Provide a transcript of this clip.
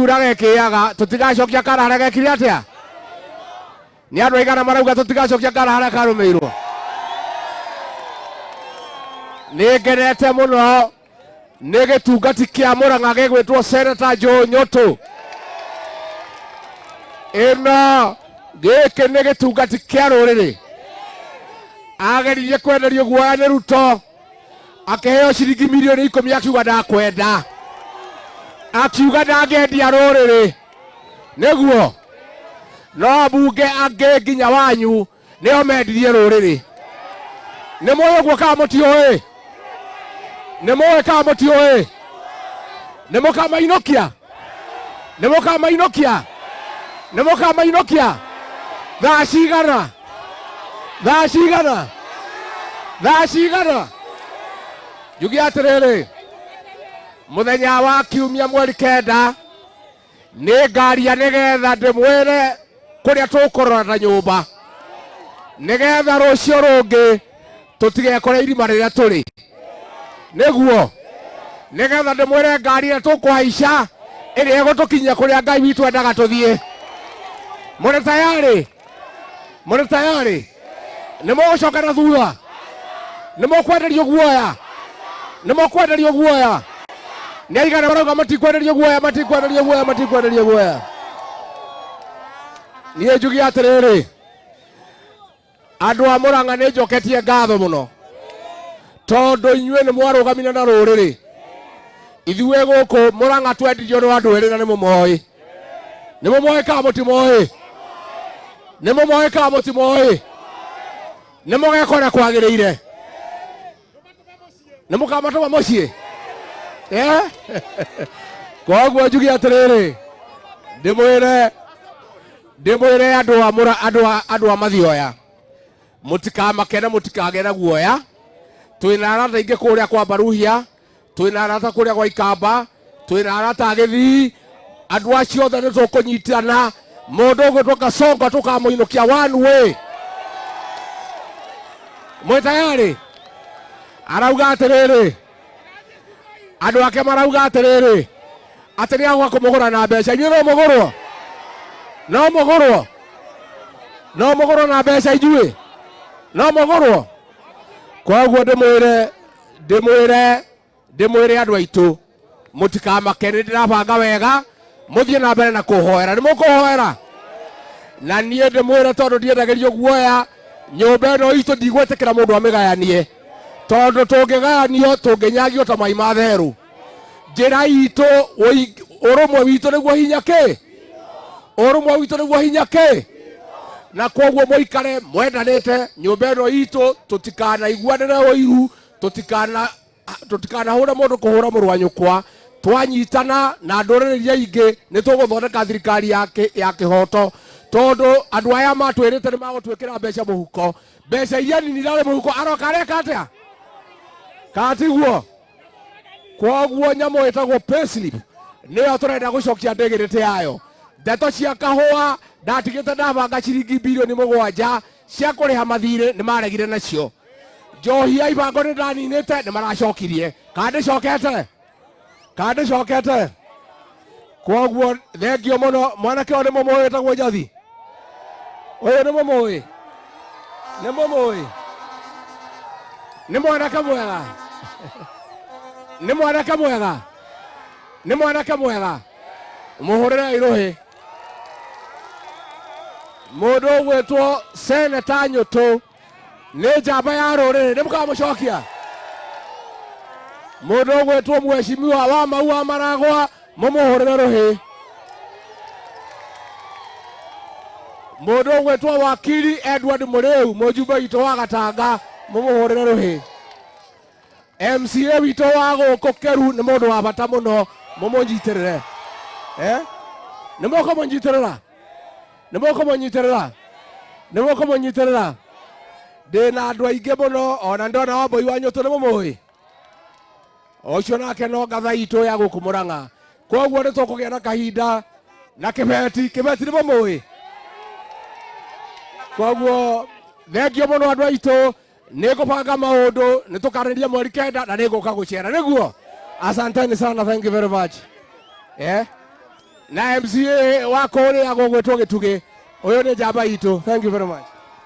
Ĩthuraga ĩkĩaga, tũtigacokia kara harĩa gekire atĩa? Nĩ andũ aigana marauga tũtigacokia kara harĩa karũmĩirwo? Nĩ ngenete mũno nĩ gĩtungati kĩa Mũrang'a gĩgwĩtwo Senator Joe Nyũtũ. Ĩno gĩkĩ nĩ gĩtungati kĩa rũrĩrĩ. Ageririe kwenderio guoya nĩ Ruto, akĩheo ciringi mirioni 10 akiuga ndakwenda, akiuga ndangĩendia rũrĩrĩ. Nĩguo no ambunge angĩ nginya wanyu nĩo mendirie rũrĩrĩ. Nĩ mũĩ ũguo kana mũtiũĩ? Nĩ mũĩ kana mũtiũĩ? Nĩ mũkamainũkia? Nĩ mũkamainũkia? Nĩ mũkamainũkia? Thaa cigana? Thaa cigana? Thaa cigana? Njuge atĩrĩrĩ, mũthenya wa kiumia mweri 9 nĩ ngaria nĩgetha ndĩmwĩre kũrĩa tũkũrora na nyũmba, nĩgetha rũciũ rũngĩ tũtigekore irima rĩrĩa tũrĩ. Nĩguo nĩgetha ndĩmwĩre ngari ĩrĩa tũkũhaica ĩrĩa ĩgũtũkinyia kũrĩa Ngai witũ endaga tũthiĩ. Mũrĩ tayarĩ? Mũrĩ tayarĩ? Nĩ mũgũcoka na thutha? Nĩ mũkwenderio guoya? Nĩ mũkwenderio guoya? Nĩ aigana marauga matikwenderio guoya, matikwenderio guoya, matikwenderio guoya? Niĩ njuge atĩrĩrĩ, andũ a Mũrang'a nĩ njoketie ngatho mũno tondũ inyuĩ nĩ mwarũgamire na rũrĩrĩ. Ithuĩ gũkũ Mũrang'a twendirio nĩ andũ erĩ na nĩ mũmoĩ. Nĩ mũmoĩ kana mũtimoĩ? Nĩ mũmoĩ kana mũtimoĩ? Nĩ mũgeka ũrĩa kwagĩrĩire? Nĩ mũkamatũma mũciĩ? Eh? Koguo njuge atĩrĩrĩ, ndĩmwĩre ndĩmwĩre andũ a mũra andũ a andũ a Mathioya, mũtikamake na mũtikagĩe na guoya. Twĩna arata aingĩ kũrĩa kwa Baruhia, twĩna arata kũrĩa gwa Ikamba, twĩna arata a Gĩthii. Andũ acio othe nĩ tũkũnyitana. Mũndũ ũgwĩtwo Kasongo tũkamũinũkia one way. Mwĩ tayarĩ? Arauga atĩrĩrĩ, andũ ake marauga atĩrĩrĩ, atĩ nĩ agũka kũmũgũra na mbeca. Inyuĩ no mũgũrwo? No mũgũrwo? No mũgũrwo na mbeca inyuĩ? No mũgũrwo? Koguo ndĩmwĩre ndĩmwĩre ndĩmwĩre andũ aitũ mũtikamake, nĩ ndĩrabanga wega, mũthiĩ na mbere na kũhoera. Nĩ mũkũhoera? Na niĩ ndĩmwĩre tondũ ndiendagĩrio guoya, nyũmba ĩno itũ ndigwĩtĩkĩra mũndũ amĩgayanie, tondũ tũngĩgayanio tũngĩnyagio ta mai ma therũ. Njĩra itũ, ũrũmwe witũ nĩguo hinya kĩ, ũrũmwe witũ nĩguo hinya kĩ. Na koguo mũikare mwendanĩte nyũmba ĩno itũ, tũtikanaiguanĩre ũiru, tũtikana tũtikanahũre mũndũ kũhũra mũrũ wa nyũkwa. Twanyitana na ndũrĩrĩ iria ingĩ nĩ tũgũthondeka thirikari ya kĩ- ya kĩhoto, tondũ andũ aya matwĩrĩte nĩ magũtwĩkĩra mbeca mũhuko. Mbeca iria nini irarĩ mũhuko aroka areka atĩa? Kana tiguo? Koguo nyamũ ĩtagwo payslip nĩyo tũrenda gũcokia ndĩgĩrĩtĩ yayo. Ndeto cia kahũa ndatigĩte ndabanga ciringi bilioni 7 cia kũrĩha mathirĩ, nĩ maregire nacio. Njohi ya ibango nĩ ndaninĩte, nĩ maracokirie. Kana ndĩcokete? Kana ndĩcokete? Koguo thengio mũno. Mwanake ũyũ nĩ mũmũĩ, wĩtagwo Njathi. Ũyũ nĩ mũmũĩ? Nĩ mũmũĩ? Nĩ mwanake mwega, nĩ mwanake mwega, nĩ mwanake mwega. Mũhũrĩre irũhĩ mũndũ ũgwĩtwo Seneta Nyũtũ, nĩ njamba ya rũrĩrĩ. Nĩ mũkamũcokia mũndũ ũgwĩtwo Mheshimiwa wa Mau wa Maragwa, mũmũhũrĩre rũhĩ. Mũndũ ũgwĩtwo Wakili Edward Mũrĩu, mũjumbe witũ wa Gatanga, mũmũhũrĩre rũhĩ. MCA witũ wa gũkũ Keru nĩ mũndũ wa bata mũno, mũmũnyitĩrĩre. Eh? Nĩ mũkũmũnyitĩrĩra? Nĩ mũkũmũnyitĩrĩra? Nĩ mũkũmũnyitĩrĩra? Ndĩna andũ aingĩ mũno, ona ndona Wambũi wa Nyũtũ, nĩ mũmũĩ ũcio nake no ngatha itũ ya gũkũ Mũrang'a. Koguo nĩ tũkũgĩa na kahinda na kĩbeti. Kĩbeti nĩ mũmũĩ. Koguo thengio mũno andũ aitũ, nĩ ngũbanga maũndũ, nĩ tũkarĩria mweri 9 na nĩ ngũka gũcera nĩguo. Asanteni sana, thank you very much. Eh? Na MCA wa kũrĩa gũgwĩtwo Gĩtugĩ. Ũyũ nĩ njamba itũ. Thank you very much.